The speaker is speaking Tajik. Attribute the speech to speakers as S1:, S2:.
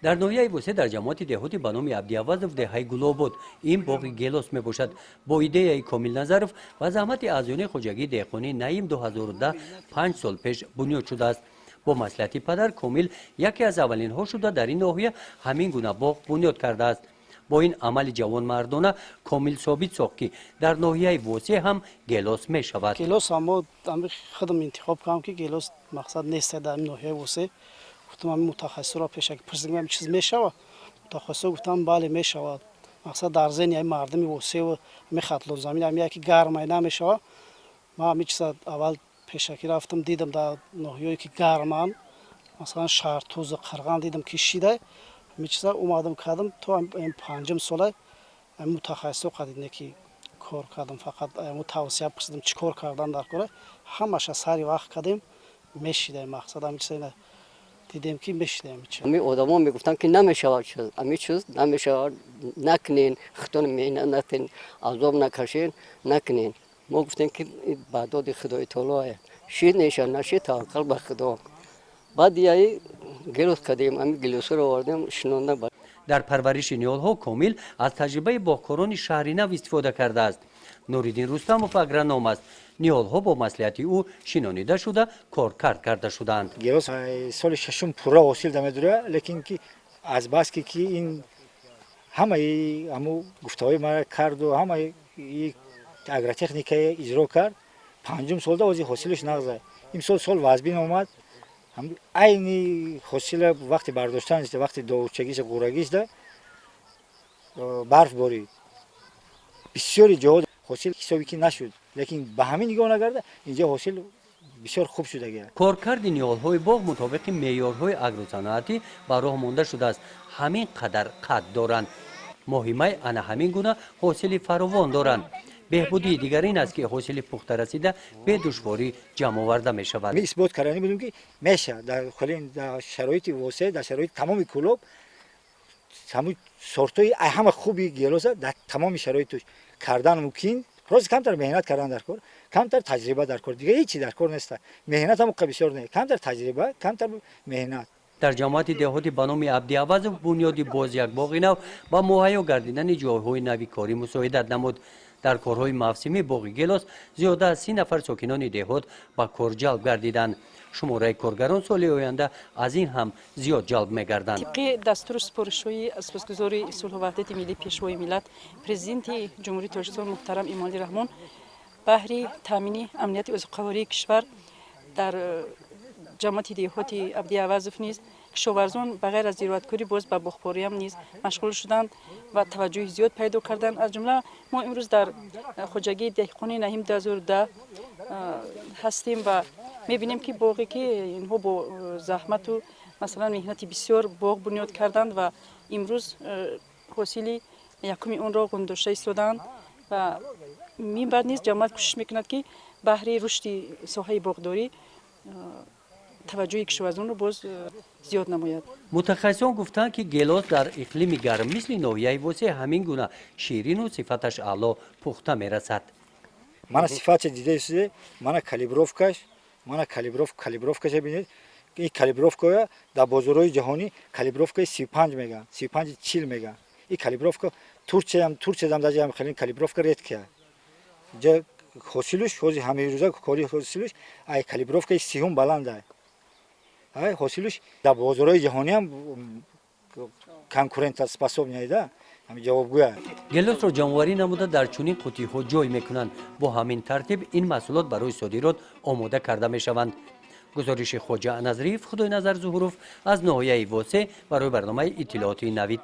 S1: Дар ноҳияи Восе, дар ҷамоати деҳоти ба номи Абдиавазов, деҳаи Гулобод, ин боғи гелос мебошад. Бо идеяи Комил Назаров ва заҳмати аъзоёни хоҷагии деҳқонии Наим 2010, 5 сол пеш бунёд шудааст. Бо маслиҳати падар, Комил яке аз аввалинҳо шуда, дар ин ноҳия ҳамин гуна боғ бунёд кардааст. Бо ин амали ҷавонмардона Комил собит сохт, ки дар ноҳияи Восе ҳам гелос мешавад.
S2: Гелос мо худам интихоб кардам, ки гелос мақсад нест дар ноҳияи Восе. Гуфтам, ҳамин мутахассисро пешаки пурсидем, ҳамин чиз мешавад? Мутахассисо гуфтам, бале, мешавад. Мақсад, дар зеҳни ҳамин мардуми Восеву ҳамин Хатлонзамин ҳамин яки гармай намешавад. Ман ҳамин чиза аввал пешакӣ рафтам, дидам, дар ноҳияое ки гарманд, масалан Шаҳртузу Қирған, дидам, ки шидай ҳамин чиза. Омадам, кардам. То панҷум сола ҳамин мутахассисо қадине ки кор кардам, фақат тавсия пурсидам, чӣ кор кардан дар кора. Ҳамаша сари вақт кардем, мешидай. Мақсад, ҳамин чиза дидем, ки мешидаем.
S3: Ами одамо мегуфтанд, ки намешавад чиз, ами чиз намешавад, накунен, худтон меҳнат накунен, азоб накашен, накунен. Мо гуфтем, ки ба доди Худои таоло, шид неша, нашид, таваккал ба Худо. Баъд яи гелос кардем, ами гелосро овардем, шинонда.
S1: Дар парвариши ниҳолҳо Комил аз таҷрибаи боғкорони шаҳри нав истифода кардааст. Нуриддин Рустамов агроном аст. Ниҳолҳо бо маслиҳати ӯ шинонида шуда, коркард карда шудаанд.
S4: Гелос соли шашум пурра ҳосил дамедуря, лекин ки азбаски ки ин ҳамаи ҳаму гуфтаҳои мара карду ҳамаи агротехникае иҷро кард, панҷум солда ози ҳосилаш нағза. Имсол сол вазбин омад. Айни ҳосила вақти бардоштан, вақти довучагиша, ғӯрагишда барф борид. Бисёри ҷоҳо ҳосил ҳисоби ки нашуд, лекин ба ҳамин нигоҳ накарда, инҷо ҳосил бисёр хуб шудагия.
S1: Коркарди ниҳолҳои боғ мутобиқи меъёрҳои агросаноатӣ ба роҳ монда шудааст. Ҳамин қадар қад доранд. Моҳи май ана ҳамин гуна ҳосили фаровон доранд. Беҳбудии дигар ин аст, ки ҳосили пухта расида бедушворӣ ҷамъоварда мешавад.
S4: Исбот кардани будем, ки мешавад дар шароити Восеъ, дар шароити тамоми Кӯлоб ҳамун сортҳои ҳама хуби гелоса дар тамоми шароиташ кардан мумкин. Просто камтар меҳнат кардан дар кор, камтар таҷриба дар кор, дигар ҳечи дар кор неста. Меҳнат ҳам бисёр не, камтар таҷриба, камтар меҳнат.
S1: Дар ҷамоати деҳоти ба номи Абдиавазов бунёди боз як боғи нав ба муҳайё гардидани ҷойҳои нави корӣ мусоидат намуд. Дар корҳои мавсимии боғи гелос зиёда аз 30 нафар сокинони деҳот ба кор ҷалб гардиданд. Шумораи коргарон соли оянда аз ин ҳам зиёд ҷалб мегарданд.
S5: Тибқи дастуру супоришҳои Асосгузори сулҳу ваҳдати миллӣ, Пешвои миллат, Президенти Ҷумҳурии Тоҷикистон муҳтарам Эмомалӣ Раҳмон, баҳри таъмини амнияти озуқавории кишвар, дар ҷамоати деҳоти Абдиавазов низ кишоварзон ба ғайр аз зироаткорӣ боз ба боғпориам низ машғул шуданд ва таваҷҷӯҳи зиёд пайдо карданд. Аз ҷумла мо имрӯз дар хоҷагии деҳқони Наҳим 2010 ҳастем ва мебинем, ки боғе ки инҳо бо заҳмату, масалан, меҳнати бисёр боғ бунёд карданд ва имрӯз ҳосили якуми онро ғундошта истодаанд. Ва минбаъд низ ҷамоат кӯшиш мекунад, ки баҳри рушди соҳаи боғдорӣ таваҷҷӯҳи кишоварзонро боз зиёд намояд.
S1: Мутахассисон гуфтанд, ки гелос дар иқлими гарм, мисли ноҳияи Восеъ, ҳамин гуна ширину сифаташ аъло пухта мерасад.
S4: Мана, сифатша дидаистоде, мана калибровкаш, мана калибровкаша бинед. Ин калибровкая дар бозорҳои ҷаҳонӣ калибровкаи 35 мегӯянд, 35, 40 мегӯянд. Ин калибровка Турсиям, Турсиядам даже хеле калибровка редкая. Ҷа ҳосилуш ҳози ҳамирӯза кори ҳосилуш ай калибровкаи 30-ум баланда. Ай ҳосилуш дар бозорҳои ҷаҳониам конкурентоспособный да, ҳами ҷавобгӯя.
S1: Гелосро ҷамъоварӣ намуда, дар чунин қуттиҳо ҷой мекунанд. Бо ҳамин тартиб ин маҳсулот барои содирот омода карда мешаванд. Гузориши Хоҷа Назриев, Худойназар Зуҳуров аз ноҳияи Восеъ барои барномаи иттилоотии Навид.